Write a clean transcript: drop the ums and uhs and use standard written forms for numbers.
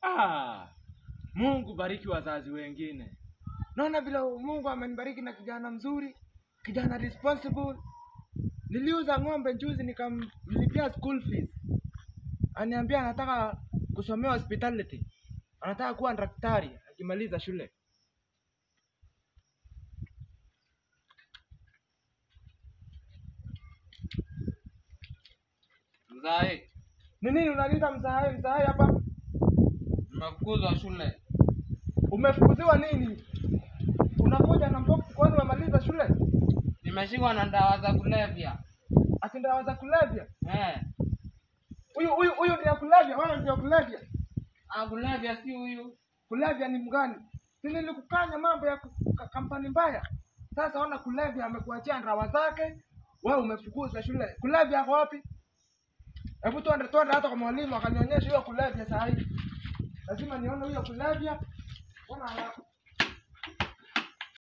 Ah, Mungu bariki wazazi wengine. Naona vile Mungu amenibariki na kijana mzuri, kijana responsible. Niliuza ng'ombe juzi nikamlipia school fees. Aniambia anataka kusomea hospitality. Anataka kuwa daktari akimaliza shule. Mzae, Ni nini unaniita mzae mzae hapa? nimefukuzwa shule. Umefukuziwa nini? Unakuja na box kwani umemaliza shule? Nimeshikwa na dawa za kulevya. Ati dawa za kulevya? Eh, Huyu ndiye kulevya, wewe ndiye kulevya. ah, kulevya si huyu. Kulevya ni mgani? Si nilikukanya mambo ya kampani mbaya. Sasa ona kulevya amekuachia ndawa zake, wewe umefukuzwa shule. Kulevya ako wapi? Hebu twende hata kwa mwalimu akanionyesha huyo kulevya saa hii. Lazima nione huyo kulevya. Ona